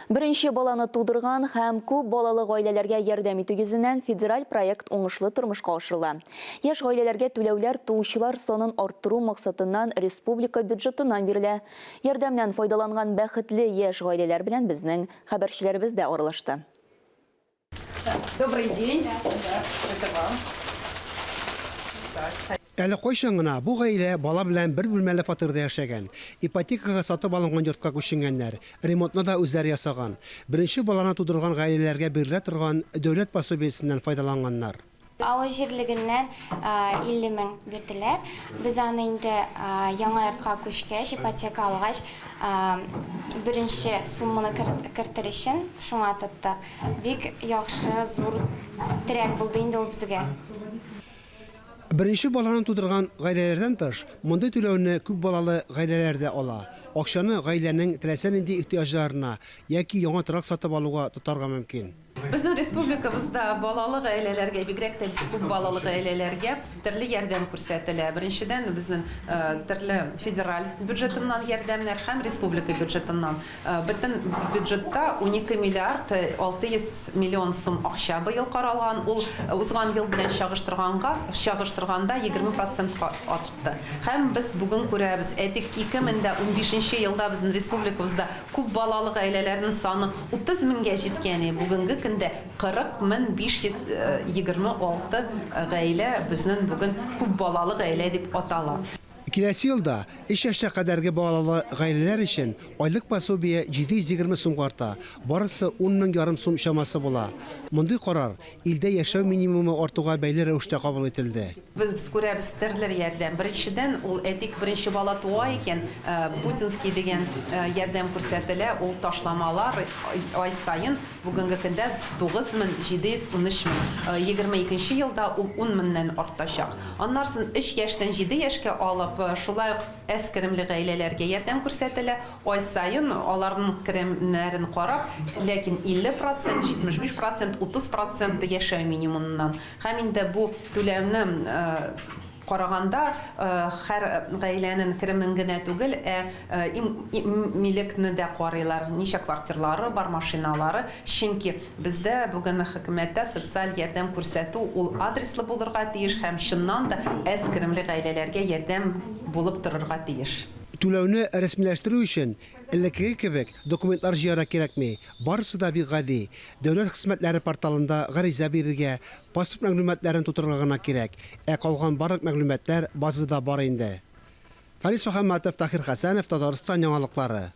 Беренче баланы тудырган һәм күп балалы гаиләләргә ярдәм итү йөзеннән федераль проект уңышлы тормышка ашырыла. Яшь гаиләләргә түләүләр туучылар санын арттыру максатыннан республика бюджетыннан бирелә. Ярдәмнән файдаланган бәхетле яшь гаиләләр белән безнең хәбәрчеләребез дә аралашты. Добрый день. Это вам. Так. Әле кайчан гына бу гаилә бала белән бер бүлмәле фатирда яшәгән. Ипотекага сатып алынган йортка күченгәннәр. Ремонтны да үзләре ясаган. Беренче баланы тудырган гаиләләргә бирелә торган дәүләт пособиесеннән файдаланганнар. Авыл җирлегеннән 50 мең бирделәр. Без аны инде яңа йортка күчкәч, ипотека алгач, беренче сумманы кертер өчен шуңа тоттык. Бик яхшы, зур терәк булды инде ул безгә. Беренче баланы тудырган гаиләләрдән тыш, мондый түләүне күп балалы гаиләләр дә ала. Акчаны гаиләнең теләсә нинди ихтыяҗларына яки яңа торак сатып алуга тотарга мөмкин. Безнең республикабызда балалы гаиләләргә, бигрәк тә күп балалы гаиләләргә төрле ярдәм күрсәтелә. Беренчедән, безнең төрле федераль бюджетыннан ярдәмнәр һәм республика бюджетыннан. Бөтен бюджетта 12 миллиард 600 миллион сум акча быел каралган. Ул узган ел белән чагыштырганга, чагыштырганда 20 процентка артты. Һәм без бүген күрәбез, әйтик, 2015 елда безнең республикабызда Күп балалы гаиләләрнең саны 30 меңгә җиткән, бүгенге көндә 40 мең 526 гаилә безнең бүген күп балалы гаилә дип атала. Киләсе елда өч яшькә кадәрге балалы гаиләләр өчен айлык пособие 720 сумга арта, барысы ун мең ярым сум чамасы була. Мондый карар илдә яшәү минимумы артуга бәйле рәвештә кабул ителде. Без күрәбез төрле ярдәм. Беренчедән, ул, әйтик, беренче бала туа икән, Путинский дигән ярдәм күрсәтелә, ул ташламалар ай саен бүгенге көндә 9713 мең. 22 нче елда ул ун меңнән артачак. Аннарсын өч яшьтән җиде яшькә алып, шулай ук әз керемле гаиләләргә ярдәм күрсәтелә, ай саен аларның керемнәрен карап, ләкин 50 процент, 75 процент, 30 процент яшәү минимумыннан. Һәм инде бу түләүне караганда, һәр гаиләнең керемен генә түгел, ә милекне дә карыйлар, ничә квартирлары бар, машиналары. Чөнки бездә бүген хөкүмәттә социаль ярдәм күрсәтү ул адреслы булырга тиеш һәм чыннан да әз керемле гаиләләргә ярдәм булып торырга тиеш. Түләүне рәсмиләштерү өчен, элеккеге кебек, документлар җыярга кирәкми. Барысы да бик гади. Дәүләт хезмәтләре порталында гариза бирергә, паспорт мәгълүматларын тутырырга гына кирәк. Ә калган барлык мәгълүматлар базада бар инде. Фәнис Мөхәммәтов, Таһир Хәсәнов, Татарстан яңалыклары.